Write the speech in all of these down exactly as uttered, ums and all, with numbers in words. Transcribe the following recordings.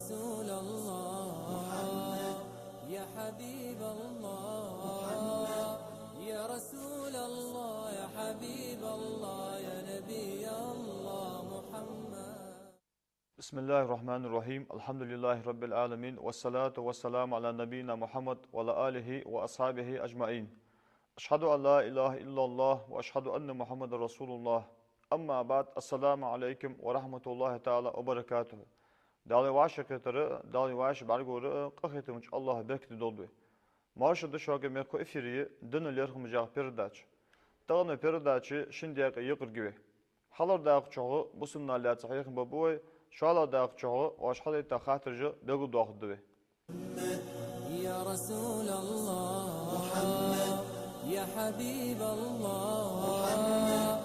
رسول الله محمد، يا حبيب الله محمد، يا رسول الله، يا حبيب الله، يا نبي الله محمد. بسم الله الرحمن الرحيم. الحمد لله رب العالمين، والصلاة والسلام على نبينا محمد وعلى آله وأصحابه أجمعين. أشهد أن لا إله إلا الله وأشهد أن محمدا رسول الله. أما بعد، السلام عليكم ورحمة الله تعالى وبركاته. Дала вай вӀашагӀкхетар, Дала вай вӀаши бӀаргагур къахетамча АллахӀа беркате долда вай. Марша да шуга, мехкахой, эфире «Дина лерхӀамаш» яха передача. Тахан вай передача шин даькъе юкъерга я вай. Хьалхарча дакъа чухь бусалба наха лаьца хьехам бергба вай, шоллагӀча дакъа чухь оаш хьадайта хаттараш белгалдоахаргда вай. يا رسول الله محمد، يا حبيب الله محمد،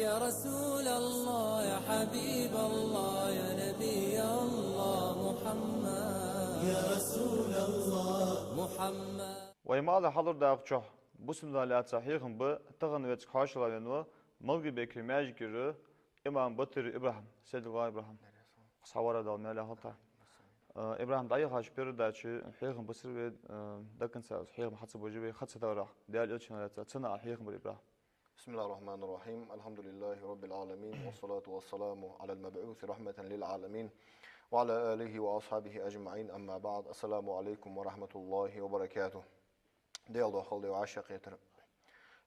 يا رسول الله، يا حبيب الله، يا نبي الله محمد، يا رسول الله محمد. Вай ма аллара, хьалхарча дакъа чухь бусалба наха лаьца хьехам бе тахан вайцига хьоашалгӀа венав Малгобекера маьждигера имам Батырев ИбрахӀим. Седалга, ИбрахӀим. Хьо схьавар Дала маьлехь хилда. Э, ИбрахӀим, дӀаяхача передаче хьехам бацар вай, э, до конца хьехам хьа ца беш вай, хьа ца товрахь, Даьла Элчанах лаьца цхьа наӀар хьехам бар, ИбрахӀим. بسم الله الرحمن الرحيم. الحمد لله رب العالمين، والصلاة والسلام على المبعوث رحمة للعالمين، وعلى آله وأصحابه أجمعين. أما بعد. السلام عليكم ورحمة الله وبركاته. Даьла духьа хилда вай вӀашагӀкхетар.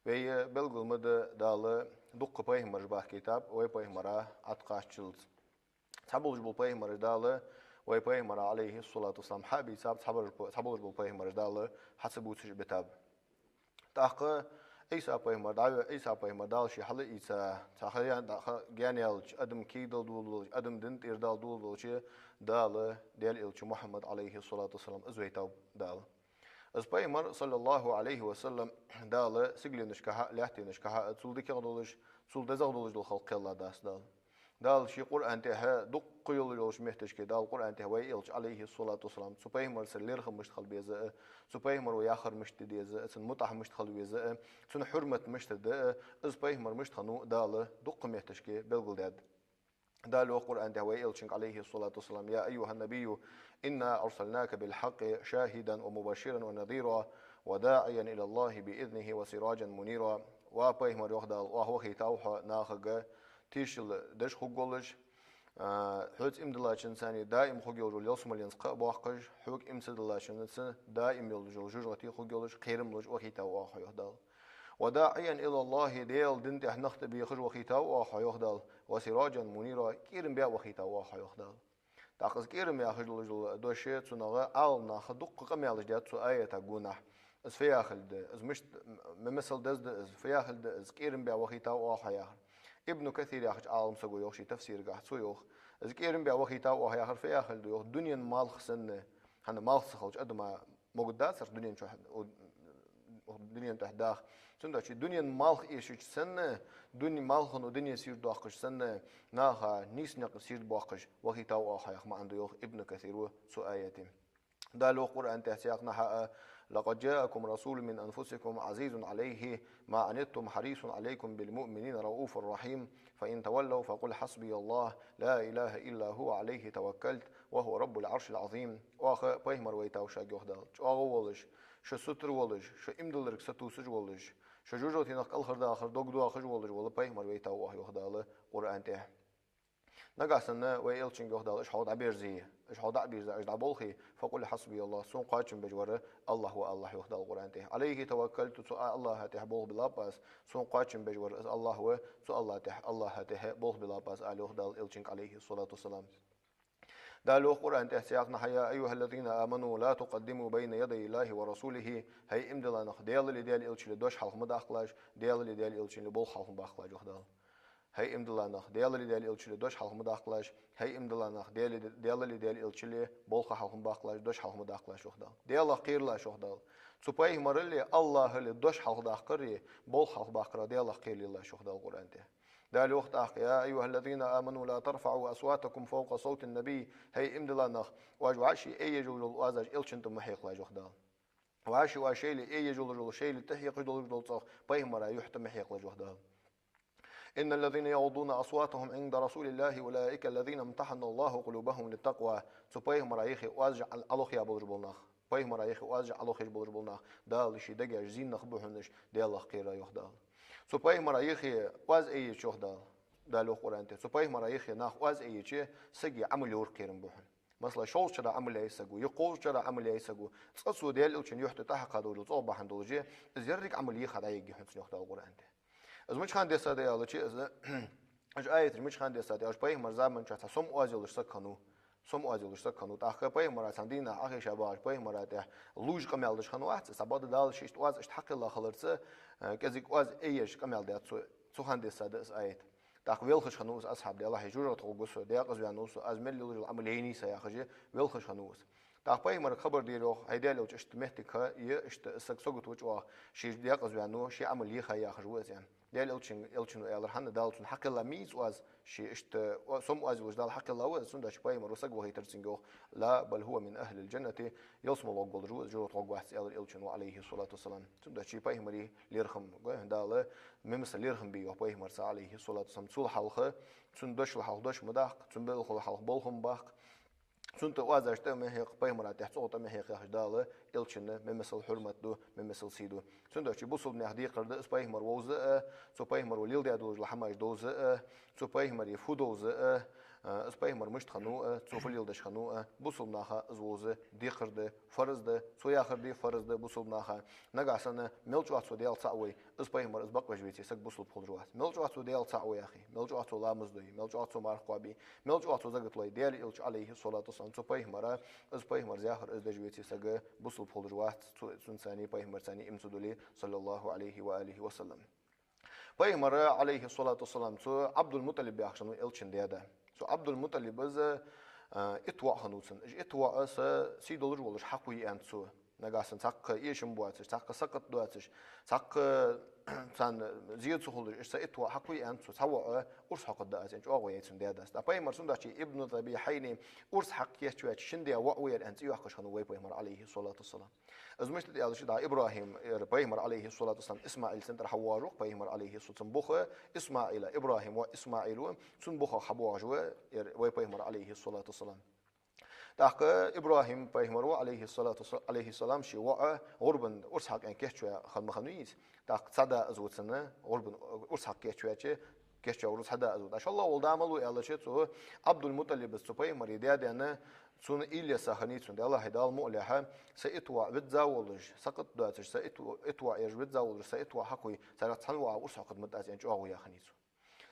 Вай белгал ма да, Дала дуккха пайхамараш бахкийтаб вай пайхамара Ӏокхаччалца. Цхьаболаш бола пайхамараш Дала вай пайхамара, عليه الصلاة والسلام, хьа а бийцаб, цхьаболаш, цхьаболаш бола пайхамараш Дала хьа ца бувцаш битаб. ТӀаккха Ӏийса пайхамар дӀаве-, Ӏийса пайхамар Дала ше хьалаийца, цхьа ха ян-, ха гаьна яьлча, адам кегадала доладелча, адам дина тӀера Дала доладелча, Дала Даьла Элча Мухьаммад, عليه الصلاة والسلام, из вайтав Дала. Из пайхамар, صلى الله عليه وسلم, Дала сигаленашкахьа а, лаьттанашкахьа а цул дикагӀа долаш, цул дезагӀа долаш дола халкъ кхелла дац Дала. Дала ший Къуръан тӀа дуккха йолаш йолча метташка, Дала Къуръан тӀа вай Элча, عليه الصلاة والسلام, цу пайхамарца лерхӀам мишта хила беза а, цу пайхамаро яхар мишта де деза а, цун мутӀахь мишта хила веза а, цун хьурмат мишта де а, из пайхамар мишта хиннав а Дала дуккха метташка белгалдаьд. Дала йоах Къуръан тӀа вай Элчанга, عليه الصلاة والسلام: يا أيها النبي إنا أرسلناك بالحق شاهدا ومبشرا ونذيرا وداعيا إلى الله بإذنه وسراجا منيرا. Ва пайхамар, йоах Дала, оаха вахийтав хьо нахага тешал деш хургволаш, а, хьоца иман диллачунца даим хургйолаш йола ялсмаленца кхаъ боаккхаш, хьога иман ца диллачунца даим йолаш йола жожагӀате хургйолаш кхерам луш вахийтав оаха хьо, йоах Дала. وداعيا إلى الله, Даьла дина тӀа нах тӀабехаш вахийтав оаха хьо, йоах Дала. وسراجا منيرا, кӀерам бе а вахийтав оаха хьо, йоах Дала. ТӀаккха из кӀерам яхаш долаш дола дош, цунах Ӏаламнаха дуккха къамаьлаш даьд цу аята гонахьа. Из фу яхилга да, из мишта, м-, м-, масал деза да из, фу яхилга да из, кӀерам бе вахийтав оаха хьо яхар. Ибн Касир яхача Ӏаламсаго йоах ший тафсирагахьа, цо йоах: из кӀерам бе вахийтав оаха яхар фу яхилга да, йоах, дунен малх санна, хӀана, малх ца хилча адама могаргдацар дунен чу, у, у, дунен тӀа даха. Цудухьа дунен малх эшача санна, дуне малхо дуне сийрдабоаккхаш санна, наха нийса никъ сийрдабоаккхаш вахийтав оаха хьо яха маӀан да, йоах Ибн Касира цу аята. Дала йоах Къуръан тӀа цхьаннахьа а: لقد جاءكم رسول من أنفسكم عزيز عليه ما عنتم حريص عليكم بالمؤمنين رءوف رحيم، فإن تولوا فقل حسبي الله لا إله إلا هو عليه توكلت وهو رب العرش العظيم. Оаха пайхамар вайтав шуга, йоах Дала, чӀоагӀа волаш, шо сутара волаш, шо иман дилларга сатувсаш волаш, шо жожагӀатенах кӀалхардахар дог доахаш волаш вола пайхамар вайтав оаха, йоах Дала Къуръан тӀа. Нагахьа санна вай Элчанга, йоах Дала, уж хьох дӀаберзе, уж хьох дӀаберзе, уж дӀаболхе, فقل حسبي الله, сона кхоачам беш вар АллахӀ ва, АллахӀ, йоах Дала Къуръан тӀа. عليه توكلت, цу АллахӀа тӀа болх бе лапас, сона кхоачам беш вар из АллахӀ ва, цу АллахӀа тӀа, АллахӀа тӀа болх бе лапас, ала йоах Дала Элчанга, عليه الصلاة والسلام. Дала йоах Къуръан тӀа цхьаннахьа: يا أيها الذين آمنوا لا تقدموا بين يدي الله ورسوله. ХӀай иман дилла нах, Даьлали Даьла Элчали дош хьалха ма даккхалаш, Даьлали Даьла Элчали болх хьалха ма баккхалаш, йоах Дала. ХӀай иман дилла нах, Даьлали Даьла Элчали дош хьалха ма даккхалаш, хӀай иман дилла нах, Даьла-, Даьлали Даьла Элчали болх хьалха ма баккхалаш, дош хьалха ма даккхалаш, йоах Дала. Даьлах кхералаш, йоах Дала. Цу пайхамарали АллахӀали дош хьалха даккхари, болх хьалха баккхара Даьлах кхералаш, йоах Дала Къуръан тӀа. Дала йоах тӀаккха: يا أيها الذين آمنوا لا ترفعوا أصواتكم فوق صوت النبي. ХӀай иман дилла нах, оаш вӀаши эгӀазвеш йола оазаш Элчан тӀа ма хьекхалаш, йоах Дала. ВӀаши оаш шоайла эгӀазвеш йола, шоайла тӀехьекхаш долаш дола цӀогӀа пайхамара юхь тӀа ма хьекхалаш, йоах Дала. إن الذين يغضون أصواتهم عند رسول الله أولئك الذين امتحن الله قلوبهم للتقوى. Цу пайхамара юхе оазаш Ӏа-, Ӏалохъяь болаш бола нах. Пайхамара юхе оазаш Ӏалохъяь болаш бола нах. Дала ший дегаш зийнах ба хьона уж, Даьлах кхера, йоах Дала. Цу пайхамара юхе оаз айча, йоах Дала. Дала йоах Къуръан тӀа. Цу пайхамара юхе нах оаз айча, сага Ӏамал йора кхерам ба хьона. Масала, шовзткъа шера Ӏамал яь саг ва, е кховзткъа шера Ӏамал яь саг ва, цкъа цо Даьла Элчан юхьтӀа тӀехьакха долчул цӀогӀа бахьан долаш, из еррига Ӏамал еха дӀаергья хьона цунна, йоах Дала Къуръан тӀа. Из мича хана десса да аьлча, из, уж аяташ мича хана десса да аьлча, пайхамара заман чухь цхьа сом оаз йолаш саг хиннав. Сом оаз йолаш саг хиннав. ТӀаккха пайхамара цхьан дийнахьа Ӏохайша багӀача пайхамара тӀа лувш къамаьл деш хиннав аьнна, цхьабакъда Дала ший иштта оаз иштта хьакхелла хиларца, э, кӀезига оаз айеш къамаьл даьд цо, цу хана десса да из аят. ТӀаккха велхаш хиннав из асхьаб, Даьлахьа, жожагӀате гӀоргва со, даькъаза ваьннав со, аз мел лелаш дола Ӏамал яйнай са яхаш, велхаш хиннав из. ТӀаккха пайхамарга хабар дир, йоах: хӀай Даьла Элча, иштта моттиг я, иштта саг сагот ва чӀоагӀа, ше даькъаза ваьннав, ше Ӏамал еха яхаш ва из, аьнна. Даьла Элчан, Элчано аьлар: хӀана, Дала цунна хьакхелла ма йий из оаз, ше иштта о-, сом оаз йолаш Дала хьакхелла ва из, цудухьа пайхамара саг вахийтар цунга, йоах. لا، بل هو من أهل الجنة, ялсмала гӀоргволаш ва из, жожагӀате гӀоргвац, аьлар Элчано, عليه الصلاة والسلام. Цудухьа пайхамара лерхӀам, гой, Дала мемесала лерхӀам бе, йоах, пайхамарца, عليه الصلاة والسلام. Цул хьалха, цун дошал хьалха дош ма даккха, цун белхал хьалха болх ма баккха, цун тӀа оазаш тӀа ма хьекха, пайхамара тӀехьа цӀогӀа тӀа ма хьекха яхаш, Дала Элчанна мемесала хьурмат ду, мемесала сий ду. Цудухьа бусалба наьха декхар да из пайхамар вовза а, цу пайхамаро леладаь долаш дола хӀамаш довза а, цу пайхамара фу довза а, а, из пайхамар мишта хиннав а, цо фу леладеш хиннав а, бусалба наха из вовза декхар да, фарз да, цо яхар да фарз да бусалба наха. Нагахьа санна мел чӀоагӀа цо Даьла цаӀ вой, из пайхамар из бакъвеш веце, саг бусалба хулаш вац. Мел чӀоагӀа цо Даьла цаӀ вой, йоах, мел чӀоагӀа цо ламаз дой, мел чӀоагӀа цо марха кхоабе, мел чӀоагӀа цо закат лой, Даьла Элча, عليه الصلاة والسلام, цу пайхамара, из пайхамара яхар из деш веце, саг бусалба хулаш вац, цу, цунцара, пайхамарцара иман ца дилле, صلى الله عليه وآله وسلم. Пайхамара, عليه الصلاة والسلام, цу Ӏабдул-МутӀалиб яхаш хиннав Элчан даь-да. Цу Ӏабдул-МутӀалиба, а, итт воӀ хиннав цун. Уж итт воӀ са сий долаш волаш хьакхуве аьннад цо. Нагахьа санна цхьаккха эшам боацаш, цхьаккха сакхат доацаш, цхьаккха царна зе ца хулаш, уж са итт воӀ хьакхуве аьннад цо, цхьа воӀ урс хьокхаргда аз аьнна, чӀоагӀо яьй цун даь-дас. ТӀаккха пайхамара цундаьча Ибну Забихьайна урс хьакха кийчваьча шин даь воӀ ва ер аьнна цӀи йоаккхаш хиннав вай пайхамар, عليه الصلاة والسلام. Из мишта да аьлча, дӀа Ибрахьим, ер пайхамар, عليه الصلاة والسلام, ИсмаӀил цун тӀара хьавоагӀаш ва-кх пайхамар, عليه الصلاة والسلام, цун бух ИсмаӀила, Ибрахьим воӀ ИсмаӀил ва, цун бухах хьабоагӀаш ва ер вай пайхамар, عليه الصلاة والسلام. ТӀаккха Ибрахьим пайхамара, عليه الصلاة والسلام, عليه السلام, ший воӀ гӀурбана урс хьакха кийчваь хинна ма хиннавий из. ТӀаккха цхьа да из ва цун, гӀурбана урс хьакха кийчваьча, кийчваь вар цхьа да из ва. ТӀаккха шоллагӀа вола да мала ва аьлча, цу Ӏабдул-МутӀалиба, цу пайхамара даь-да, цунна уйла еш хиннай цун, Даьлахьа, Дала мукъ лахь, са итт воӀ визза волаш, сакхат доацаш, са итт, итт воӀ ераш визза волаш, са итт воӀ хьакхуве, царех цхьан воӀа урс хьокхаргда-кх аз аьнна, чӀоагӀо яь хиннай цо.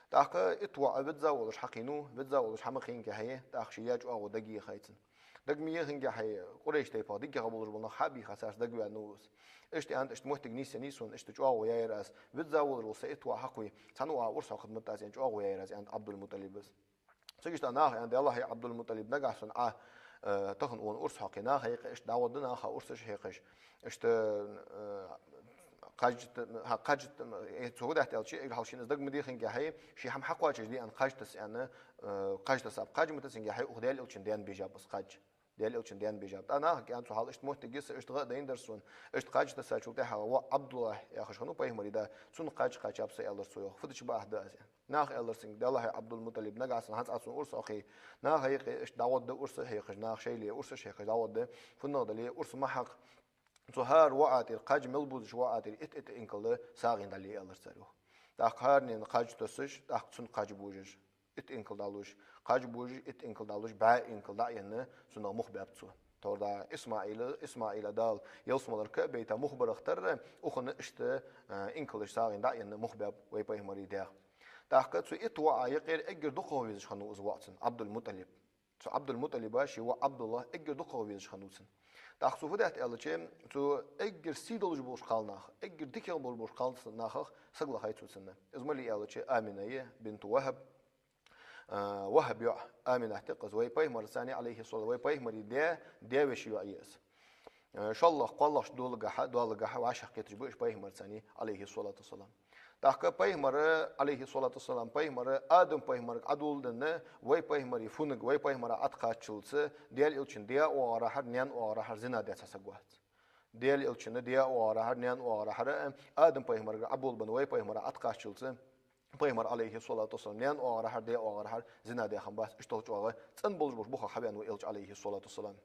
ТӀаккха итт воӀ визза волаш хьакхийнав, визза волаш хьа ма кхийна кхы хье, тӀаккха ший яь чӀоагӀо дагайихай цун. Дага ма ехинге хье, Къурайш тайпах дикагӀа болаш бола нах хьа а бийха, царца дагаваьннав из. Иштта аьннад, иштта моттиг нийсъеннай сона, иштта чӀоагӀо яьяр аз, визза волаш вола са итт воӀ хьакхуве, цхьан воӀа урс хьокхаргда-кх аз аьнна, чӀоагӀо яьяр аз, аьннад Ӏабдул-МутӀалиба. Цигга иштта наха аьннад: Даьлахьа, Ӏабдул-МутӀалиб, нагахьа санна Ӏа, э, тахан укхунна урс хьокхе, наха юкъе иштта дӀагӀоргда наха урсаш хьекхаш. Иштта, э, кхаж-, хӀа, кхаж-, э, цо фу даьд аьлча, эггара хьалха шийна из дага ма дехинге хье, ше хӀама хьакхоачашде аьнна кхаж тасса аьнна, э, кхаж тассаб. Кхаж ма тассинге хье, укх Даьла Элчан даьна бийжаб из кхаж. Даьла Элчан даьна бийжаб. ТӀаккха наха аьннад цо: хьал иштта моттиг я са, иштта гӀа а дайнадар сона, иштта кхаж тассачул тӀехьагӀа воӀ Ӏабдуллахь яхаш хиннав пайхамара да, цунна кхаж кхаьчаб са, аьлар цо, йоах. Фу дича бакъахьа да аз, аьнна. Наха аьлар цунга: Даьлахьа, Ӏабдул-МутӀалиб, нагахьа санна хӀанз Ӏа цунна урс хьокхе, наха юкъе иштта дӀагӀоргда урсаш хьекхаш, наха шоайла урсаш хьекхаш дӀагӀоргда, фуннагӀа дале а урс ма хьакха. Цу хӀара воӀа тӀера, кхаж мел бузача воӀа тӀера итт-итт инкал сагӀийна дӀале, аьлар цар, йоах. ТӀаккха хӀаранена кхаж тоссаш, тӀаккха цунна кхаж божаш, итт инкал дӀалуш, кхаж божаш, итт инкал дӀалуш, бӀаь инкал дӀа а енна, цунах мух баьб цо. Тхьовра да ИсмаӀила, ИсмаӀила Дала ялсмалера ка а байта мух барах тарра, укхунна иштта, а, инкалаш сагӀийна дӀа а енна мух баьб вай пайхамара даь. ТӀаккха цу итт воӀа юкъера эггара дукхагӀа везаш хиннав из воӀ цун, Ӏабдул-МутӀалиб. Цу Ӏабдул-МутӀалиба ший воӀ Ӏабдуллахь эггара дукхагӀа везаш хиннав цун. ТӀаккха цо фу даьд аьлча, цу эггара сий долаш болча кхалнах, эггара дикагӀа болаш болча кхалнахах саг лохай цо цунна. Из малий аьлча, Амина я, бинту ВахӀаб, а, ВахӀаба йоӀ Аминат я-кх из, вай пайхамарцани, Ӏалайхи ссалам, вай пайхамара даь, даь-веший йоӀ я из. Э, шоллагӀа, кхоалагӀча доалагахьа, доалагахьа вӀашагӀкхеташ ба уж пайхамарцани, Ӏалайхи ссалату вассалам. ТӀаккха пайхамара, Ӏалайхи ссалату вассалам, пайхамара Адам пайхамарга Ӏадоладенна, вай пайхамара фуннаг, вай пайхамара Ӏаткхаччалца, Даьла Элчан даь оагӀорахьара, наьна оагӀорахьара зина даь цхьа саг вац. Даьла Элчан даь оагӀорахьара, наьна оагӀорахьара, Адам пайхамарга Ӏаболабенна вай пайхамара Ӏаткхаччалца, Пайхамар, Ӏалайхи ссалату вассалам, наьна оагӀорахьара, даь оагӀорахьара зина даь хиннабац, иштта долча оагӀорахьара цӀена болаш бола бух хьаваьннав Элча, Ӏалайхи ссалату вассалам.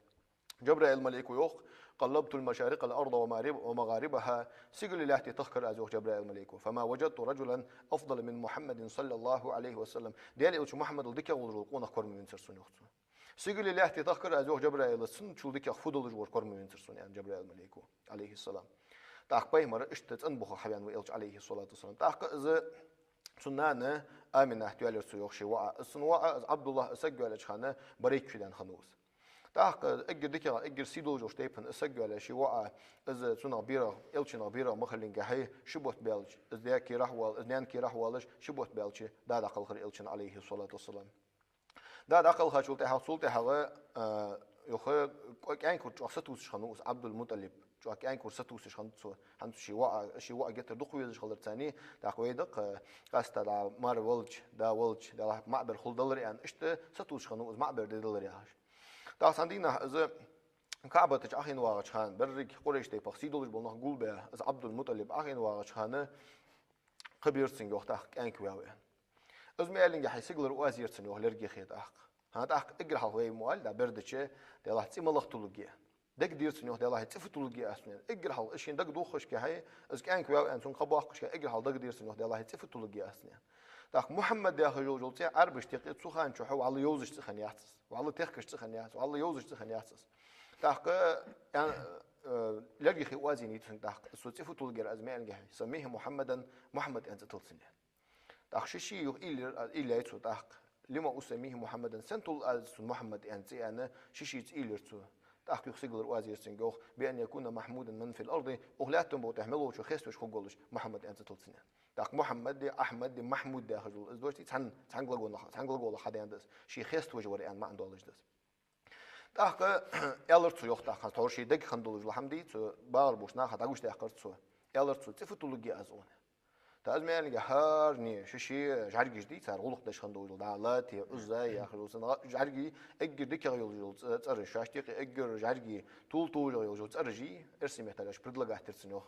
Джабраил малайко йоах: «قلبت المشارق والأرض ومغارب-، ومغاربها». Сигалеи лаьттеи тахкар аз, йоах Джабраил малайко. «فما وجدت رجلا أفضل من محمد صلى الله عليه وسلم». Даьла Элча Мухьаммадал дикагӀа волаш вола къонах кормавенацар сона, йоах цо. Сигалеи лаьттеи тахкар аз, йоах Джабраила, цунчул дикагӀа фу долаш вар кормавенацар сона, аьннад Джабраил малайко, Ӏалайхи ссалам. ТӀаккха Пайхамар иштта цӀена бух хьаваьннав Элча, Ӏалайхи ссалату вассалам. ТӀаккха из цун нана Аминат йоалаяьр цо, йоах, ший воӀа. Из цун воӀа, из Ӏабдуллахь, из саг йоалаяьча хана барайттара даьнна хиннав из. ТӀаккха эггара дикагӀа, эггара сий долаш йолча тайпан из саг йоалаяь ший воӀа, из цунах берагӀа, Элчанах берагӀа ма хиллинге хьа, ши бутт баьлча, из даь кийрахь а воал-, из наьна кийрахь а воалаш, ши бутт баьлча да дӀакхалхар Элчан, Ӏалайхи ссалату вассалам. Да дӀакхалхачул тӀехьагӀа, цул тӀехьагӀа, а, юха кӀо-, кӀаьнк вар чӀоагӀа сатувсаш хиннав из, Ӏабдул-МутӀалиб. ЧӀоагӀа кӀаьнк вар сатувсаш хиннад цо. ХӀанз ший воӀа, ший воӀа геттара дукха везаш хиларцани, тӀаккха вай дакъа, къаьстта да мар валча, да валча, Даьллахь, маӀа бер хул далар аьнна, иштта сатувсаш хиннав из, маӀа бер де далар яхаш. ТӀаккха цхьан дийнахьа из КаӀбата чу Ӏохайна вагӀача хана, берригаш Къурайш тайпах сий долаш бола нах гулбаь, из Ӏабдул-МутӀалиб Ӏохайна вагӀача хана, кхаьбир цунга, йоах, тӀаккха кӀаьнк ваьв аьнна. Из ма аьллинге хьа, сигалара оаз йир цунна, йоах, лерге хи тӀаккха. ХӀа, тӀаккха эггара хьалха вай ма аьлча, да бер дича, Даьллахь, цӀи малагӀа тулларгья. Дагадир цунна, йоах, Даьллахь, цӀи фу тулларгья аз цунна. Эггара хьалха, из шийна дагадоагӀаш хиннад хьа, из кӀаьнк ваьв аьнна цунга ха боаккхаш хиннад, эггара хьалха дагадир цунна, йоах, Даьллахь, цӀи фу тулларгья аз цунна. ТӀаккха Мухьаммад яхаш йолча цӀи Ӏарбашта юкъе цу хана чухь вӀалла йовзаш цӀи хиннаяц из. ВӀалла техкаш цӀи хиннаяц, вӀалла йовзаш цӀи хиннаяц из. ТӀаккха, э, э, лерге хи оаз йийтар цунга тӀаккха. Цо цӀи фу тулларгья аз ма аьллинге хьа. «سميه محمدا», Мухьаммад аьнна цӀи тилла цунна. ТӀаккха ши-ши юха уйла йир, уйла яьй цо тӀаккха. «لم أسميه محمدا», сенна тилла аз цунна Мухьаммад аьнна цӀи аьнна, ши-шица уйла йир цо. ТӀаккха юха сигалара оаз йир цунга, йоах: «بأن يكون محمودا من في الأرض», укх лаьттан букъа тӀа мел волчо хеставеш хургволаш Мухьаммад аьнна цӀи тилла цунна. ТӀаккха Мухьаммад а, Ахьмад а, Махьмуд а яхаш дола из дош, цхьан, цхьан глаголах, цхьан глаголах хьадаьннад из. Ший хеставеш вар аьнна маӀан долаш да из. ТӀаккха аьлар цо, йоах, тӀаккха, тхьовра ший дега хинна долаш дола хӀама дий, цо багӀар болча наха дӀагучадаьккхар цо. Аьлар цо: «ЦӀи фу тулларгья аз укхунна?» ТӀаккха из ма аьллинге, хӀаране ши-ши жӀаргаш дий, цар гӀулакх деш хинна долаш дола, да, Лати, Ӏузза яхаш дола цун жӀаргаш, эггара дикагӀа йолаш йола цӀ-, цӀераш, шоашта юкъе эггара жӀаргаш, тултужагӀа йолаш йола цӀераш, эрсий меттала аьлча, предлагать дир цунна, йоах.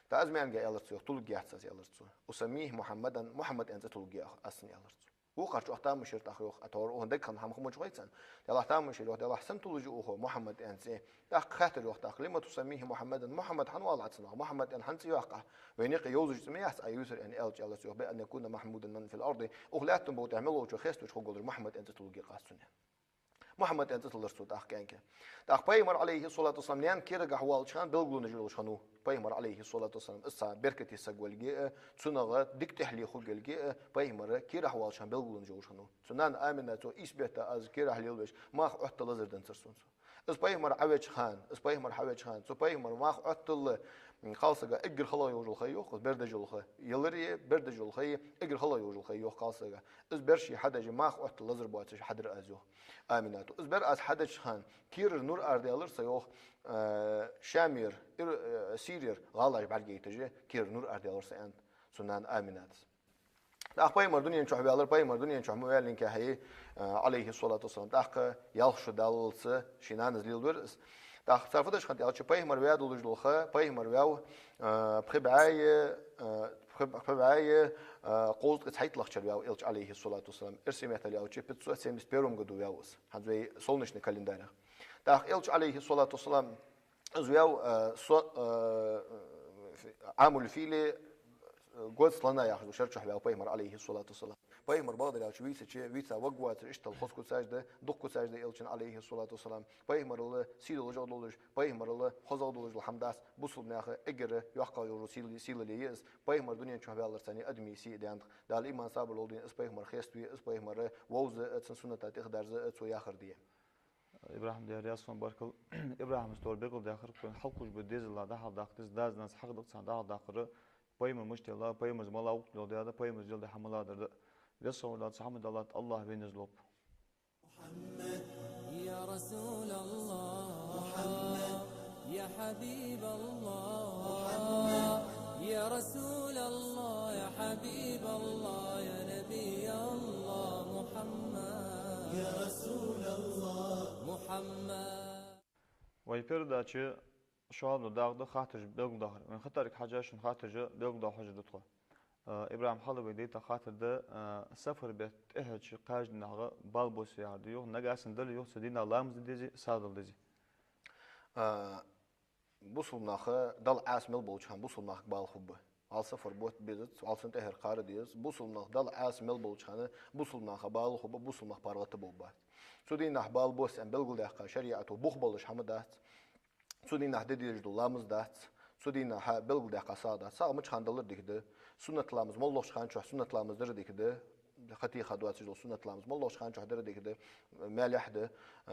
ТӀаккха из ма аьллинге, аьлар цо, йоах: «Тулларгьяц аз», аьлар цо. «أسميه محمدا», Мухьаммад аьнна цӀи тулларгья аз цунна, аьлар цо. Вокхар чӀоагӀа тамаш йир тӀаккха, йоах, а тхьовра укхун дега хинна хӀама хӀама чу гӀой цунна. Даьллахь, тамаш йир, йоах, Даьллахь, сенна туллаш я укхо Мухьаммад аьнна цӀи? ТӀаккха хаьттар, йоах, тӀаккха: «لم تسميه محمدا», Мухьаммад хӀана валахь цунах, Мухьаммад аьнна хӀана цӀи йоаккх Ӏа? Вайна юкъе йовзаш цӀи ма яц Ӏа ювцар аьнна аьлча, аьлар цо, йоах: «بأن يكون محمودا من في الأرض», укх лаьттан букъа тӀа мел волчо хеставеш хургволаш Мухьаммад аьнна цӀи тулларгья аз цунна. Мухьаммад аьнна цӀи тиллар цо тӀаккха кӀаьнка. ТӀаккха Пайхамар, Ӏалайхи ссалату вассалам, наьна кийрагахьа воаллача хана белгалонаш йолаш хиннав Пайхамар, Ӏалайхи ссалату вассалам. Из цхьа беркате саг волга а, цунах дика тӀехьале хургволга а, Пайхамар кийрахьа воалача хана белгалонаш йолаш хиннав. Цун нана Аминас, йоах, ийс бетта аз кийрахь лелавеш, мах Ӏотта лазар деннад цо сона. Из Пайхамар Ӏоваьча хана, из Пайхамар Ӏоваьча хана, цу Пайхамара мах Ӏотталла, м, кхалсага эггара халагӀа йолаш йола ха, йоах, из бер деш йола ха. Яларе, бер деш йола ха, эггара халагӀа йолаш йола ха, йоах, кхалсага. Из бер ше хьадеш, мах Ӏотта лазар боацаш хьадир аз, йоах, Аминато. Из бер аз хьадеча хана, кийрара нур арадаьлар са, йоах, э, Шамера, Ир-, э, Сирера гӀалаш бӀаргаяйташ, кийрара нур арадаьлар са, аьннад цун нана Аминатас. ТӀаккха Пайхамар дунен чу ваьлар, Пайхамар дунен чу ма ваьллинге хьа, э, Ӏалайхи ссалату вассалам, тӀаккха ялх шу даллалца ший нанас леладора из. ТӀаккха цар фу деш хиннад аьлча, Пайхамар ваь долаш дола ха, Пайхамар ваьв, э, пхи бӀаь, э, пхи, пхи бӀаь, э, кхузткъеи цхьайтталагӀча шера ваьв Элча, Ӏалайхи ссалату вассалам. Эрсий меттала аьлча, пятьсот семьдесят первом году ваьв из. ХӀанз вай солнечный календарах. ТӀаккха Элча, Ӏалайхи ссалату вассалам, из ваьв, э, со-, э, Ӏамул-фили, э, год слона яхаш долча шера чу ваьв Пайхамар, Ӏалайхи ссалату вассалам. Пайхамар, бакъдар аьлча, вийцача, вийца ваг воацар, иштта хоза куцаш да, дукха куцаш да Элчан, Ӏалайхи ссалату вассалам. Пайхамарал сий долаш а долаш, Пайхамарал хозагӀа долаш дола хӀама дац бусалба наьха эггара йоккхагӀа йолаш йола сий-, сийлале я из. Пайхамар дунен чу ваьлларцани адамий сий а даьннад. Дала иман, сабар лолда вайна из Пайхамар хеставе, из Пайхамар вовза а, цун сунната тӀехьа дерза а, цо яхар де. ИбрахӀим, Даьла раьза хилва хьона, баркал. ИбрахӀима тхьовра белгалдаьккхар, хьалкхувш ба дезала дӀахьалдаккха деза, даза-нанас хьагӀ даккха царна дӀахьалдаккхар, Пайхамар мишта лела, Пайхамара малагӀа гӀулакх леладаьд, Пайхамара леладаь хӀама малагӀа дар да. Веза хинна вола Даьла, цу хӀаман Даьла атта АллахӀ вайна низ лолба. محمد، يا رسول الله. محمد، يا حبيب الله. محمد، يا رسول الله، يا حبيب الله، يا نبي الله. محمد، يا رسول الله. محمد. Вай передача шоллагӀа дакъа да хаттараш белгалдаккхар. Вайна хаттарга хьежжа, шун хаттараш белгалдоаккхаш да тхо. А, ИбрахӀим Хьалве дайта хаттар да, а, сафар бетта тӀехьарча кхаьждинахьа бала босса яхар да юха, нагахьа санна дале юха цу дийнахьа ламаз де дезий, сагӀа дала дезий? А, бусалба наха Далла Ӏаса мел болча хана бусалба нахага бала хургба. Валла сафар бетта безац, валла цунна тӀехьара кхара дезац. Бусалба наха Далла Ӏаса мел болча хана бусалба наха бала хургба, бусалба нах паргӀата болх бац. Цу дийнахьа бала босса аьнна белгалдаьккха шариӀато бух болаш хӀама дац. Цу дийнахьа де дезаш дола ламаз дац. Цу дийнахьа белгалдаьккха сагӀа дац. СагӀа мича хана далар дика да? Суннат ламаз моллагӀча хана чухь суннат ламаз дар дика да? Хатиха доацаш дола суннат ламаз моллагӀча хана чухь дар дика да? Маьлехь да?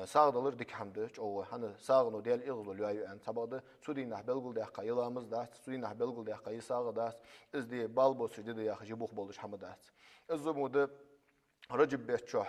СагӀа далар дика хӀама да, чӀоагӀа. ХӀана, сагӀано Даьла эгӀазло лоаь я аьнна. Цхьабакъда, цу дийнахьа белгалдаьккха е ламаз дац, цу дийнахьа белгалдаьккха е сагӀа дац. Из де бала боссаш де да яхаш, е бух болаш хӀама дац. Из мо да Раджаб бетта чухь,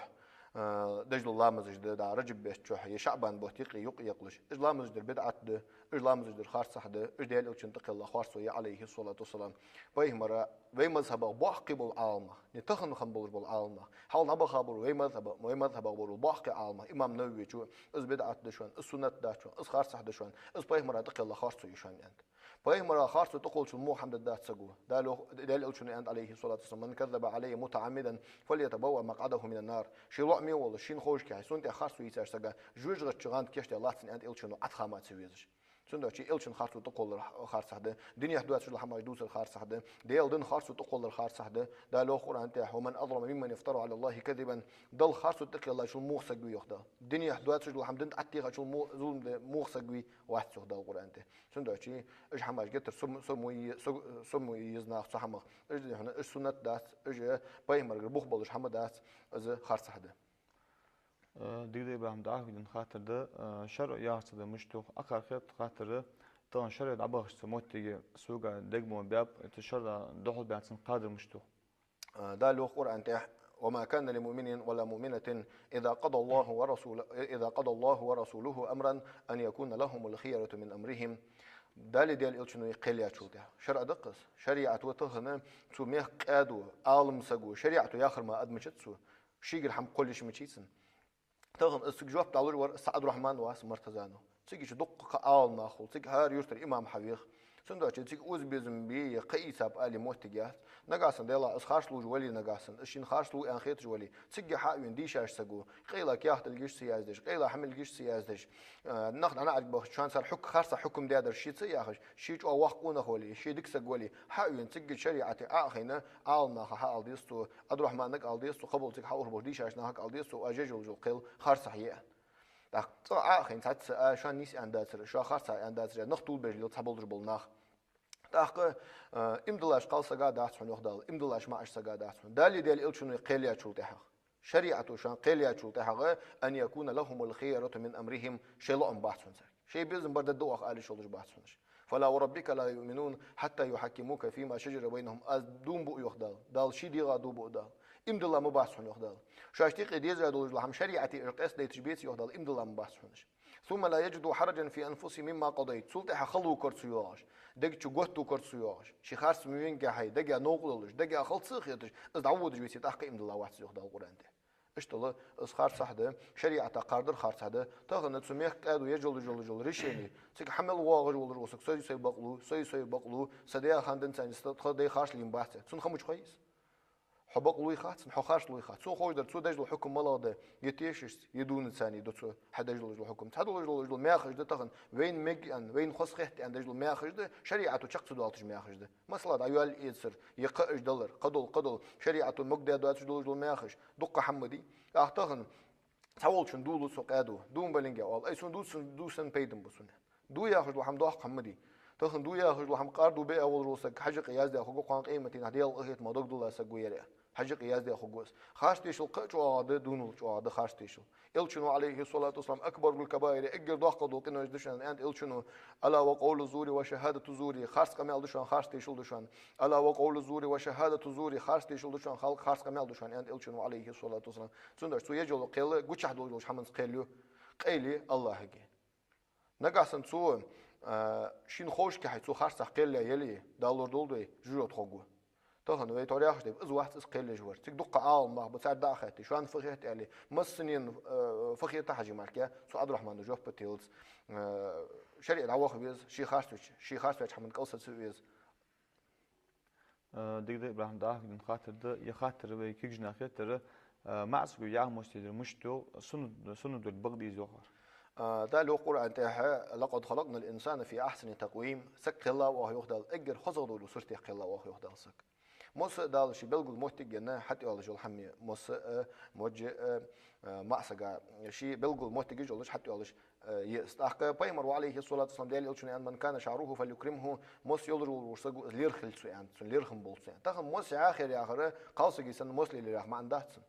а, деш дола ламазаш да, да, Раджаб бетта чухь, е ШаӀбан бутт юкъе, юкъе екъалуш. Уж ламазаш дар бидӀат да, уж ламазаш дар харцахьа да, уж Даьла Элчанна тӀакхелла харцо я, Ӏалайхи ссалату вассалам. Пайхамара вай мазхӀабах боккхий бола Ӏаламнах, не тахан хинна болаш бола Ӏаламнах, хьалха дӀабаха болаш вай мазхӀаба-, вай мазхӀабах болаш бола боккхий Ӏаламнах, имам Нававе чу, из бидӀат да шоана, из суннат дац шоана, из харцахьа да шоана, из пайхамара тӀакхелла харцо я шоана аьннад. Пайхамара харцо тӀакхоллачул муха хӀама дац саго. Даьла, Даьла Элчано аьннад, Ӏалайхи ссалату вассалам: «من كذب علي متعمدا فليتبوأ مقعده من النار». Ше лоӀаме волаш, шийна ховшкахьа, сона тӀа харцо йийцача сага жожагӀатен гӀанда кийчдаь латт цунна, аьннад Элчано, Ӏа тха ма ца везаш. Цудухьа Элчан харцо тӀакхоллар харцахьа да, дунен чу доацаш дола хӀамаш дувцар харцахьа да, Даьла дин харцо тӀакхоллар харцахьа да. Дала йоах Къуръан тӀа: «ومن أظلم ممن افترى على الله كذبا». Далла харцо тӀакхеллачул муха саг вий, йоах Дала. Дунен чу доацаш дола хӀама дина тӀатеха волчул му-, зулам де муха саг вий, вац, йоах Дала Къуръан тӀа. Цудухьа уж хӀамаш геттара со мо е-, со, со мо е еза наха цу хӀамах. Уж дий хьона, уж суннат дац, уж пайхамарагара бух болаш хӀама дац, из харцахьа да. Э, дика да, ИбрахӀим, дӀахо дина хаттар да, э, шарӀо яхар цу тӀа мишта да, акхар хетта хаттар да, тахан шарӀо дӀабахача цу моттиге сога дег мо баьб, это шарӀо духьал баьнна цун кхадар мишта да. Э, Дала йоах Къуръан тӀа: «وما كان لمؤمن ولا مؤمنة إذا قضى الله ورسوله، إذا قضى الله ورسوله أمرا أن يكون لهم الخيرة من أمرهم». Далеи Даьла Элчанеи кхел яьчул тӀехьагӀа. ШарӀо да-кх из. ШариӀат ва тахан, цу мехка къаьда, Ӏалам саг ва, шариӀато яхар мара аргдацар цо. Шийгара хӀама кхолла йиш йолаш цунна. Тахан из цига жоп далуш вар, из Ӏабдуррахьман вац, Муртаза ва. Цига чу дуккха кхы Ӏаламнах хул, цига хӀара юртара имам хьавех. Цудухьа цига узбезам бе е кхы ийцаб ала моттиг яц. Нагахьа санна, Даьлах, из харцлувш вале, нагахьа санна, из шийна харцлув аьнна хеташ вале, цига хьа а вена дийшача саго, къайла кехатилгаш ца яздеш, къайла хӀамилгаш ца яздеш, э, нах дӀанахьаргбахача, шоана цар хьукм, харцахьа хьукм даьдар ше ца яхаш, ше чӀоагӀа воккха къонах вале, ше дика саг вале, хьа а вена, цига шариӀате Ӏо а хайна, Ӏаламнаха хьаала деза цо, Ӏабдуррахьманага ала деза цо, кхыбола цига хьаухаш болча дийшача нахага ала деза цо, оаш еш йолаш йола кхел харцахьа я. ТӀаккха цкъа Ӏо а хайна цхьацца, а, шоана нийса аьнна дацар, шоана харцахьа аьнна дацар, нах тувлабеш лела цхьаболаш бола нах. ТӀаккха, э, иман диллача кхалсага дац хьона, йоах Дала, иман диллача маӀача сага дац хьона. Далеи Даьла Элчанеи кхел яьчул тӀехьагӀа. ШариӀато шоана кхел яьчул тӀехьагӀа, «أن يكون لهم الخيرة من أمرهم», шоай лоӀам бац хьона царга. Шоай безам бар дергда оаха ала йиш йолаш бац хьона уж. «فلا وربك لا يؤمنون حتى يحكموك فيما شجر بينهم». Аз дув буъ, йоах Дала. Дала ший дегӀа дув буъ Дала. Иман дилла ма бац хьона, йоах Дала. Шоашта юкъе дезаш долаш дола хӀама шариӀате уж къоастадайташ беце, йоах Дала, иман дилла ма бац хьона уж. «ثم لا يجدوا حرجا في أنفسهم مما قضيت». Цул тӀехьагӀа хала вувкар цо, йоах уж. Дег чу готта вувкар цо, йоах уж. Ший харц ма веннехьа, дега новкъа долаш, дега хала ца хеташ, из дӀаводаш веце, тӀаккха иман дилла вац, йоах Дала Къуръан тӀа. Иштта из харцахьа да, шариӀата кхардар харцахьа да, тахан цу мехка къаьда еш йолаш йола решени, цига хьа мел воагӀаш волаш вола саг, сай-сай бакълув, сай-сай бакълув, са даь хандин цани, са тха дай харцлийна бац. Цунна ха мича хой из? Хьо бакълув хац, хьо харцлув хац. Цунна ховш дар, цо деш дола хьукм малагӀа да, е тешашца, е дувнацани да цо хьадеш долаш дола хьукм. Цхьа долаш долаш дола мехаш да тахан, вайна мег аьнна, вайна хоза хет аьнна деш дола мехаш да, шариӀато чакх ца доалийташ мехаш да. Масала, дӀайоалае эцар, е кхаъаш далар, кхыдола, кхыдола, шариӀато магадаь доацаш долаш дола мехаш, дуккха хӀама да. ТӀаккха тахан цхьаволчун дув лу цо къаьда, дув балинге оал: «Ай, сона дув, сона дув санна пайда ба сона». Дув яхаш дола хӀама доккха хӀама да. Тахан дув яхаш дола хӀама къардув бе а волаш вола саг хьажа юкъе яздаь хургва, кхоана къематдийнахьа Даьлах къахетам догдалла саг ва ер. Хьажа юкъе яздаь хургва из. Харц тешал кхы а чӀоагӀа да, дувнал чӀоагӀа да харц тешал. Элчано, Ӏалайхи ссалату вассалам, «أكبر الكبائر», эггара доккхагӀа дола къинош да шоана, аьннад Элчано: «ألا وقول الزور وشهادة الزور». Харц къамаьл да шоана, харц тешал да шоана. «ألا وقول الزور وشهادة الزور». Харц тешал да шоана, хал-, харц къамаьл да шоана, аьннад Элчано, Ӏалайхи ссалату вассалам. Цудухьа цо еш йола кхел гучахь долаш долча хӀаманца кхел я, къайле АллахӀага. Нагахьа санна цо, а, шийна ховшкахьа цо харцахьа кхел яь яле, Дала лорадолда вай, жожагӀате хургва. Тахан вай тхьовра яхаш да, из вац из кхел еш вар. Цига дуккха Ӏаламнах ба, царга дӀа а хаьтте, шоана фу хет аьле, массанена, э, фу хет хьажа мара, цу Ӏабдуррахьмана жоп телац, э, шариӀат дӀаваха веза, ше харц ваьча, ше харц ваьча хӀаман кӀал сеца веза. Э, дика да, ИбрахӀим, дӀахо дена хаттар да, е хаттар вай кегийча наха хетар, э, маӀа саго яха мос лелар мишта йоагӀа, суннат, суннат долга бакъ дий из йоахар? Э, Дала йоах Къуръан тӀа: «لقد خلقنا الإنسان في أحسن تقويم». Саг кхеллав оаха, йоах Дала, эггара хозагӀа долча суртех кхеллав оаха, йоах Дала, саг. Мос а Дала ший белгала моттиг енна хьатӀайоалаш йола хӀама я, мос а, мож а, э, маӀа сага ший белгала моттигаш йолаш хьатӀайоалаш, э, я из. ТӀаккха Пайхамара, عليه الصلاة والسلام, Даьла Элчано аьннад: «من كان شعره فليكرمه», мос йолаш вола саг, из лерхӀа хилда цо, аьннад, цун лерхӀам болба цо, аьннад. Тахан мос яхар яхар, кхалсага санна мос лелар яха маӀан дац цун.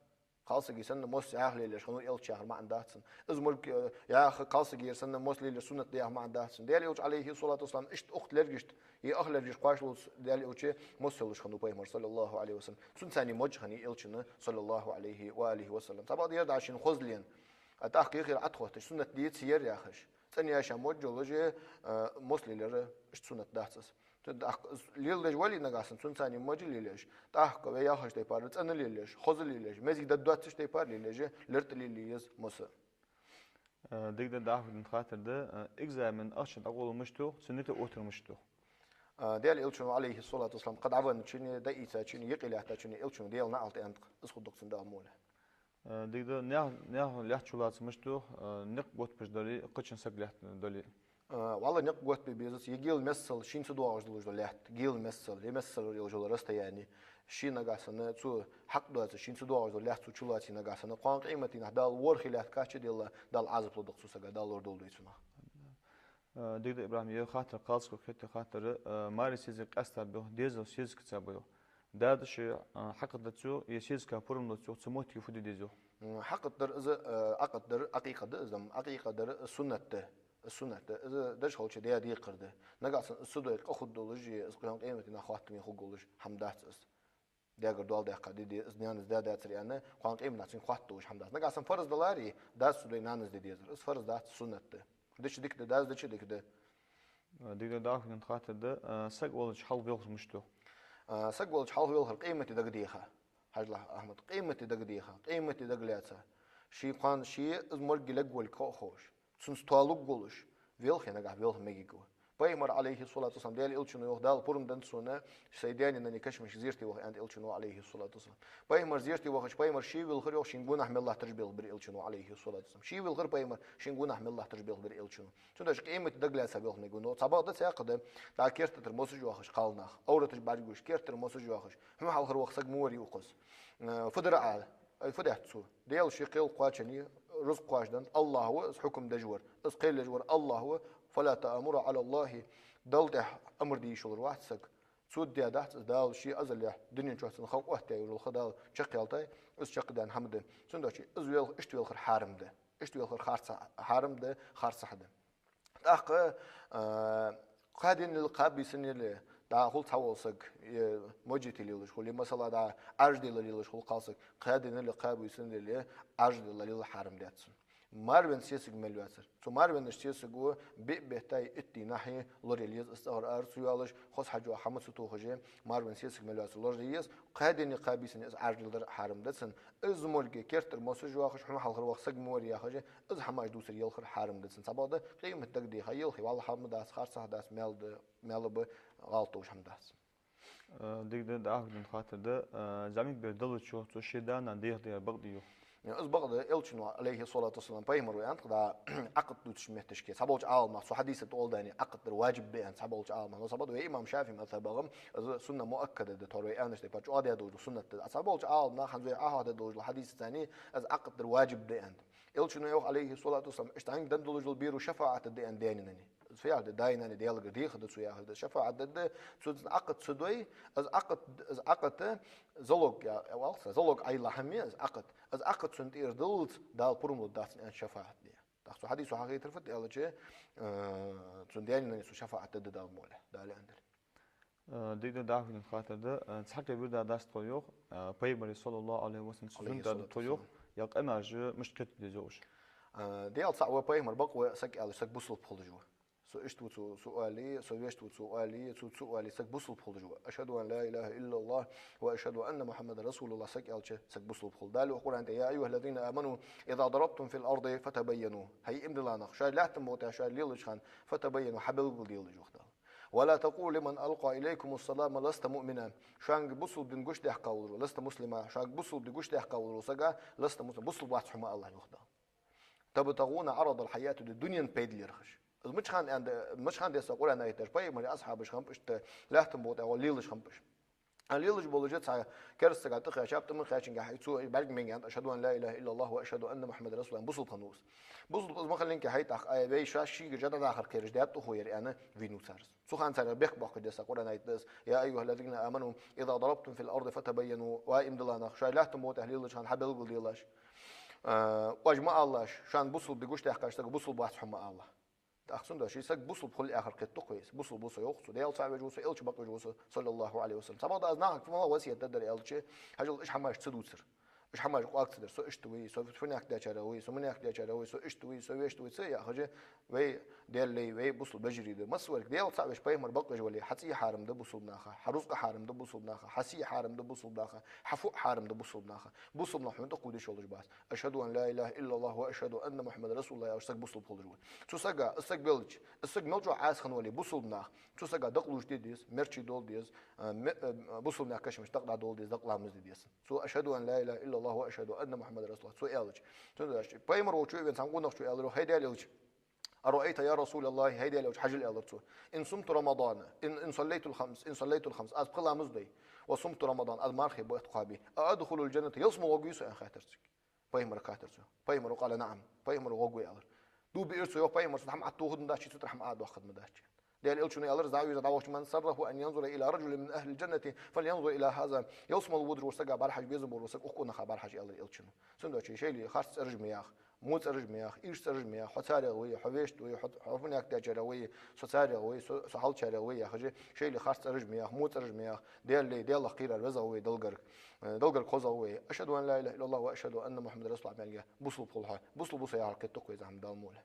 Кхалсага санна мос яха лелаеш хиннав Элча яхар маӀан дац цун. Из морг, э, яха кхалсага санна мос лелар суннат да яха маӀан дац цун. Даьла Элча, عليه الصلاة والسلام, иштта укх лергашта, е ах лергаш кхоачалуц Даьла Элча, мос йолаш хиннав Пайхамар, صلى الله عليه وسلم. Цунца цхьана мож хиннай Элчана, صلى الله عليه وآله وسلم. Цхьабакъда ер да шийна хоза лена, а тӀаккха кхы хӀара Ӏотхотташ, суннат деций ер яхаш. ЦӀена яьша мож йолаш, э, мос лелар иштта суннат дац из. Цу тӀаккха из леладеш вале нагахьа санна, цунца цхьана мож лелаеш, тӀаккха вай яхача тайпара цӀена лелаеш, хоза лелаеш, мезий дӀадоацача тайпара лелаеш, лертӀа лелае еза мос. Э, дика да, дӀахо дена хаттар да, э, экзамен ахчан дӀакъовла мишта йоагӀа, цун низ оттар мишта йоагӀа? Э, Даьла Элчано, عليه الصلاة والسلام, кхы дӀавенначунна, дӀаийцачунна, юкъе лаьттачунна Элчано Даьла наӀалт аьннад, из хургда цун Дала моле. Э, дика да, наьха, наьха лаьтта чулоаца мишта йоагӀа, э, никъ готбеш дале, кхычун сага лаьтта дале? Э, валлахӀи, никъ готбе безац, е гела миссел шийна ца доагӀаш долаш дола лаьтта, гела миссел, е миссел йолаш йола расстояние, шийна нагахьа санна цо хьакъ доацаш, шийна ца доагӀаш дола лаьтта цо чулоаце нагахьа санна, кхоана къематдийнахьа Дала ворхӀе лаьтта кхаччадале, Дала Ӏазап лургда цунна сага, Дала лорадолда вай цунах. Э, дика да, ИбрахӀим, ер хаттар кхалсаго хетта хаттар, э, маьре сезам къаьстар ба йоах, дезал сезамца ба йоах. Даьдаша, э, хьакъ дац йоах, е сезамца пурам лац йоах, цу моттиге фу де деза йоах? М, хьакъ дар из, э, Ӏакъда дар, Ӏакъикъа да из, дам, Ӏакъикъа дар суннат да. Суннат да. Из деш хилча даь декхар да. Нагахьа санна из ца дой къа хургдолаш, из кхоана къематдийнахьа хоаттаме хургдолаш хӀама дац из. Даьгара доал даьккха де де, из нанас даь дацар аьнна, кхоана къематдийнахьа цунга хоаттадолаш хӀама дац. Нагахьа санна фарз даларе, дас ца дой нанас де дезар. Из фарз дац, суннат да. Дича дика да, дас дича дика да. Э, дика да, дӀахо дена хаттар да, э, саг велча хьалха велхар мишта йоагӀа? Э, саг велча хьалха велхар къематди дагадеха. Хьажал, Ахьмад, къематди дагадеха, къематди дагалаьца. Ший кхоана, ший из морг лергволга кхы а ховш, цунца тоалургволаш, велхе нагахьа велха мегаргва. Пайхамара, عليه الصلاة والسلام, Даьла Элчано йоах, Дала пурам деннад сона, сай даь-нанна кашамашка зерате ваха, аьннад Элчано, عليه الصلاة والسلام. Пайхамар зерате вахача, Пайхамар ше вилхар йоах, шийна гонахьа мел латтараш белхабир Элчано, عليه الصلاة والسلام. Ше вилхар Пайхамар, шийна гонахьа мел латтараш белхабир Элчано. Цудухьа къематди дагалаьца велха мегаргва. Но цхьабакъда цхьаькха да, дӀа керттера мосаш йоахаш кхалнах, Ӏовраташ бӀаргагуш, керттера мосаш йоахаш, хьона хьалхара ваха саг ма варий укхаза. Э, фу дар Ӏа, ай, фу даьд цо? Даьла ший кхел кхоачане, рузкъа кхоачаденнад, АллахӀ ва из хьукам деш вар, из кхел еш вар АллахӀ ва, «فلا تأمروا على الله», Далла тӀехьа амар де йиш йолаш вац саг. Цо даь дац из, Дала ший азалехь дунен чухь цун халкъ оттаяь йолаш хилча, Дала чакхъяьлтай, из чакхдаьнна хӀама да. Цудухьа из велх-, иштта велхар хьарам да. Иштта велхар харц, хьарам да, харцахьа да. ТӀаккха, а, кхаь денал, кхаь бийсанал дӀа хул цхьавола саг, е модж йита лелаш хул, е, масала, дӀа Ӏаьржа дилла лелаш хул кхалсаг, кхаь денал, кхаь бийсанал Ӏаьржа дилла лелар хьарам дац цунна. Марвенна сесаг мел йоацар. Цу марвеннаш сесаго биъ бетта е итт дийнахьа лораяле еза, из цӀагӀара ара ца йоалаш, хоза хьаж йола хӀама ца тохаш, марвенна сесаг мел йоацар лораде еза, кхаь денна, кхаь бийсанна из Ӏаьржа дилар хьарам да цунна. Из морг керттера мосаш йоахаш, хьона хьалхара ваха саг ма варий яхаш, из хӀамаш дувцар елхар хьарам да цунна. Цхьабакъда къематди дагадеха елхе, валлахӀи, хӀама дац, харцахьа дац, маьл да, маьл ба, гӀалат долаш хӀама дац. Э, дика да, дӀахо дена хаттар да, э, зӀамига бер даллача, цо ший да-нана дехар бакъ дий йоах? Из бакъ да, Элчано, عليه الصلاة والسلام, Пайхамара аьннад-кх, дӀа Ӏакъд дувцача метташка. Цхьаболча Ӏаламнаха цу хьадиса тӀа оал дани, Ӏакъд дар важиб да аьннад цхьаболча Ӏаламнаха. Но цхьабакъда вай имам ШафиӀий мазхӀабагӀа из сунна муаккада да, тхьовра вай аьннача тайпара чӀоагӀа даь долаш дола суннат да. Цхьаболча Ӏаламнаха хӀанз вай Ӏохьоахадаь долаш дола хьадисаца цхьана из Ӏакъд дар важиб да аьннад. Элчано йоах, عليه الصلاة والسلام, иштта хьанга денна долаш дола беро шафаӀат да аьннад даьна-нанна. Из фу яхар да, даьй-наннай Даьлагара деха да цо яхар да, шафаӀат дергда цо, цунца Ӏакъд ца дой, из Ӏакъд, из Ӏакъд залог, я, я валлахӀи, залог Ӏайла хӀама я из Ӏакъд. Из Ӏакъд цунна тӀера даллалца Дала пурам лургдац цунна аьннад шафаӀат де. ТӀаккха цу хьадисо хьахетар фуд аьлча, э, цун даьна-нанна цо шафаӀат дергда Дала моле, Дала аьннадале. Э, дика да, дӀахо дена хаттар да, э, цхьаккха вирда дац тхо йоах, э, Пайхамара, صلى الله عليه وسلم, цун суннат да тхо йоах, е къамаьлаш мишта кхетаде деза йоах уж? Э, Даьла цаӀ ва, Пайхамар бакъ ва, саг аьлча, саг бусалба хулаш ва. Со иштта ва цо, цо оале, со вешта ва цо оале, цо цо оале, саг бусалба хулаш ва. أشهد أن لا إله إلا الله وأشهد أن محمدا رسول الله саг аьлча, саг бусалба хул. Дала йоах Къуръан тӀа: «يا أيها الذين آمنوا إذا ضربتم في الأرض فتبينوا». ХӀай иман дилла нах, шоаш лаьттан букъа тӀа шоаш лелача хана, «فتبينوا», хьабелгалделаш, йоах Дала. ولا تقولوا لمن ألقى إليكم السلام لست مؤمنا. Шоана бусалба ди гучадаьккха волча, لست مسلما, шоана бусалба ди гучадаьккха волча сага لست مسلما, бусалба вац хьо ма алалахь, йоах Дала. تبتغون عرض الحياة الدنيا, дунен пайда лерхӀаш. Из мичахьа аьннад, мичахьа дийцад Къуръан аяташ, пайхамара асхьабаша хиннаб иштта, лаьттан букъа тӀа гӀолла лелаш хиннаб уж. А лелаш болаш цхьа кераста сага тӀакхаьчаб, тӀа ма кхаьчча, хӀай, цо бӀарга менга аьннад: أشهد أن لا إله إلا الله وأشهد أن محمدا رسول الله, бусалба хиннав из. Бусалба из ма хиллинге, хӀай, тӀаккха, ай, вай шоаш шийгара жа дӀадахар кхераш даьд тӀа хӀу яр аьнна, вийнав цар из. Цу хана царех бехк боаккхаш дийцад Къуръан аят да из: يا أيها الذين آمنوا إذا ضربتم في الأرض فتبينوا. Ва иман диллача нах, шоаш лаьттан букъа тӀа лелача хана хьабелгалделаш. Э, оаш ма алалаш, шоана бусалба ди гучадаьккхача сага бусалба вац хьо ма алалахь. ТӀаккха цудухьа ший саг бусалба хул яхар кхетаду-кх вай из. Бусалба ва со, йоах цо. Даьла цаӀ веш ва со, элча бакъвеш ва со, صلى الله عليه وسلم. Цхьабакъда аз нахага фу мел васкет дергдар аьлча, хьажал, уж хӀамаш ца дувцар. Уж хӀамаш кхоачаш ца дар. Со иштта ва, со фуннахьа дечарех ва, со муннахьа дечарех ва, со иштта ва, со вешта ва, ца яхаш, вай Даьла лай, вай бусалба вежарий да. Массавар а Даьла цаӀ веш, пайхамар бакъвеш вале, хьа цӀий хьарам да бусалба наха, хьа рузкъа хьарам да бусалба наха, хьа сий хьарам да бусалба наха, хьа фуъ хьарам да бусалба наха. Бусалба нах хьона тӀакхувдаш йолаш бац. أشهد أن لا إله إلا الله وأشهد أن محمدا رسول الله аьлча, саг бусалба хулаш ва. Цу сага, из саг велча, из саг мел чӀоагӀа Ӏаса хинна вале, бусалба нах цу сага дакъа лувш де деза, мерчи дола деза, а, ме-, а, бусалба наьха кашамашта дакъа дӀадола деза, дакъа ламаз де деза. Цо أشهد أن لا إله إلا الله وأشهد أن محمدا رسول الله цо аьлча. Цудухьа пайхамар волча вена цхьан къонахчо аьлар: хӀай Даьла элча, أرأيت يا رسول الله, хӀай Даьла элча, хьажал, аьлар цо, إن صمت رمضان، إن، إن صليت الخمس، إن صليت الخمس, аз пхи ламаз дой, وصمت رمضان, аз мархий бутт кхоабе, أأدخل الجنة, ялсмала гӀоргвий со, аьнна хаьттар цунга. Пайхамарга хаьттар цо. Пайхамара: قال نعم. Пайхамара: гӀоргва, аьлар. Дув биар цо, йоах, пайхамара цунна хӀама Ӏотохаргда ма дац, цу тӀара хӀама Ӏодоаккхаргда ма дац. Даьла элчано аьлар, из дӀавийрза дӀавахача: من سره أن ينظر إلى رجل من أهل الجنة فلينظر إلى هذا. Ялсмала водаш вола сага бӀарахьажа безам болаш вола саг укх къонаха бӀарахьажа, аьлар элчано. Цудухьа шоайла харц цӀераш ма яха, во цӀераш ма яха, ирча цӀераш ма яха, хьо царех вий, хьо вешта вий, хьо, хьо фуннахьа дечарех вий, со царех вий, со, со хьалчарех вий, яхаш, шоайла харц цӀераш ма яха, во цӀераш ма яха, Даьла лай, Даьлах кхерар везагӀа вий, Далгарга, э, Далгарга хозагӀа вий. أشهد أن لا إله إلا الله وأشهد أن محمدا رسول الله аьлча, бусалба хул хьо. Бусалба ва со яхар кхетаду-кх вай из хӀама, Дала мукъ лой.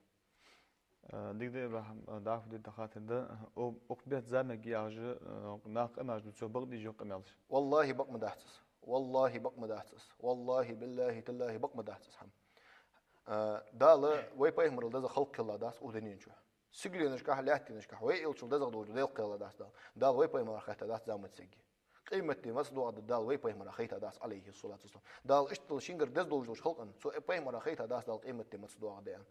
Э, дика да, ИбрахӀим, э, дӀахо дийта хаттар да. Укх, укх бетта зӀамига яхаш, э, наха къамаьлаш дувцар бакъ дий из, йоах, къамаьлаш? Валлахьи, бакъ ма дац из. Валлахьи, бакъ ма дац из. Валлахьи, биллахьи, таллахьи, бакъ ма дац из хӀама. Э, Дала вай пайхамарал дезагӀа халкъ кхелла дац укх дунен чу. Сигаленашкахьа, лаьттанашкахьа, вай элчал дезагӀа долаш дола Даьла кхелла дац Дала. Дала вай пайхамарах хаьтта дац зӀамига саги. Къематди маца доагӀа да Дала вай пайхамарах хайтад, Ӏалайхи ссалату вассалам. Дала иштта шийгара деза долаш долча халкъа цу пайхамарах хайтад Дала, къематди маца доагӀа да аьнна.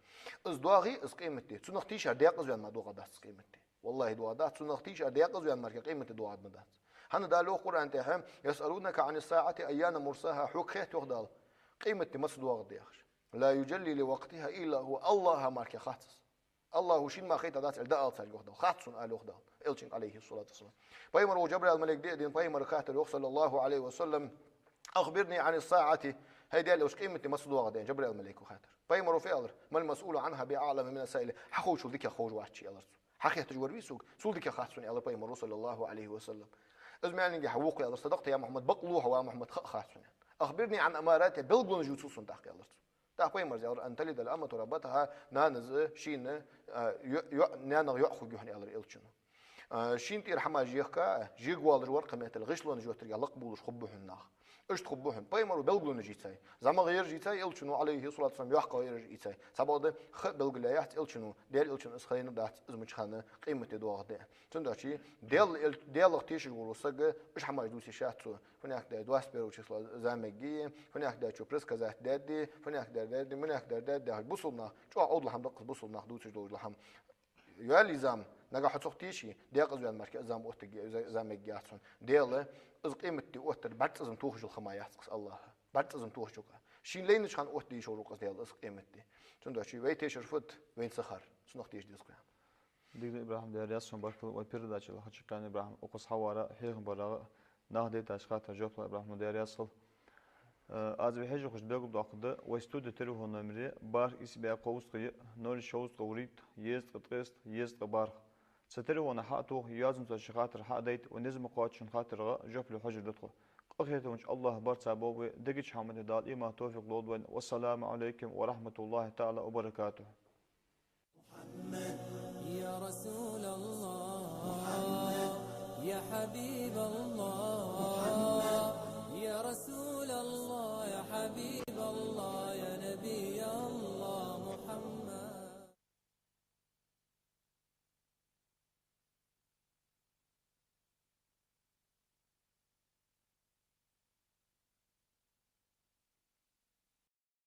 Из доагӀе, из къематди, цунах тийшар даькъаза ваьнна мара доагӀа дац из къематди. Валлахьи, доагӀа дац, цунах тийшар даькъаза ваьнна мара къематди доагӀа ма дац. ХӀана? Дала йоах Къуръан тӀа: يسألونك عن الساعة أيان مرساها, хьога хет, йоах Дала, къематди маца доагӀа да яхаш. لا يجليها لوقتها إلا هو, АллахӀа мара хац из. АллахӀа шийна мара хайтад аьнна дӀаала царга, йоах Дала. Хац сона, ала, йоах Дала элчанга, Ӏалайхи ссалату вассалам. Пайхамар волча Жабраил малайк диъ дийна пайхамарга хаьттар, йоах, саллаллахӀу Ӏалайхи ва саллам: أخبرني عن الساعة, хӀай Даьла элча, къематди маца доагӀа да аьнна, Жабраил малайко хаьттар. Пайхамара фу аьлар: ما المسؤول عنها بأعلم من السائل, хьаховчул дикагӀа ховш вац ше, аьлар цо. Хьахетташ вар вий сога, цул дикагӀа хац сона, аьлар пайхамара, саллаллахӀу Ӏалайхи ва саллам. Из маьлнигехьа вокхо аьлар: صدقت يا محمد, бакълув хьо, ва Мухьаммад, ха а хац хьона. أخبرني عن أماراتها, белгалонаш ювцал сона тӀаккха, аьлар цо. ТӀаккха пайхамара аьлар: أن تلد الأمة ربتها, нанас шийна, а, йо-, йо-, наьнах йоӀ хургья хьона, аьлар элчано. А, шийна тӀера хӀамаш ехка, жег воалаш вар кхы меттел, гӀишлонаш йоттаргахьа лакхбувлаш хургба хьона нах. Иштта хургба хьона. Пайхамара белгалонаш йийцай. ЗӀамагӀа ераш йийцай элчано, Ӏалайхи ссалату вассалам, йоккхагӀа ераш йийцай. Цхьабакъда ха белгалъяь яц элчано, Даьла элчано из хайна дац, из мичахьа къематди доагӀа да. Цудухьа Даьла эл-, Даьлах тешаш вола саг уж хӀамаш дувца йиш яц цо. Фуннахьа даьд, двадцать первого числа зӀамига, фуннахьа даьд, чу предсказать даьд, фуннахьа даьд, даьд, муннахьа даьд, даьд, даьд, бусалба нах, чӀоагӀа Ӏовдала хӀама да-кх из бусалба наха дувцаш долаш дола хӀама. Йоалае зӀамига, нагахьа хьо цох тийша, даькъаза ваьнна мара из зӀамига оттаргья-, зӀамига яц хьона. Даьла из къематди оттар бӀаргацӀазам тохаш йола ха ма яц-кх из АллахӀа. БӀаргацӀазам тохаш йола ха. Шийна лайнача хана оттаде йиш йола-кх из Даьла из къематди. Цудухьа вай тешар фуд, вайна ца хар. Цунах теша деза-кх вай. Дика да, ИбрахӀим, Даьла раьза хилва, баркал, вай передачал хьачакхъяьнна, ИбрахӀим, укхаза хьавар хьехам барах, наха дайтача хаттарашта жоп лу, ИбрахӀим, Даьла раьза хилва. Э, аз вай хьежархошта белгалдоаккхаргда, вай студе телефон номер: бархӀ, ийс, бӀаь, кховзткъа, йиъ, ноль, шовзткъа, вурийтта, езткъа, ткъеста, езткъа, бархӀ. Цу телефона хьа а тоха, йоазонца шун хаттар хьа а дайта, вай низ ма кхоачча шун хаттарга жоп ле хьожаргда тхо. Къахетамча АллахӀа барт цхьа болба вай, дегача хӀаман тӀа Дала иман, товфикъ лолда вайна. والسلام عليكم ورحمة الله تعالى وبركاته. محمد، يا رسول الله، محمد، يا حبيب الله، محمد، يا رسول الله، يا حبيب الله.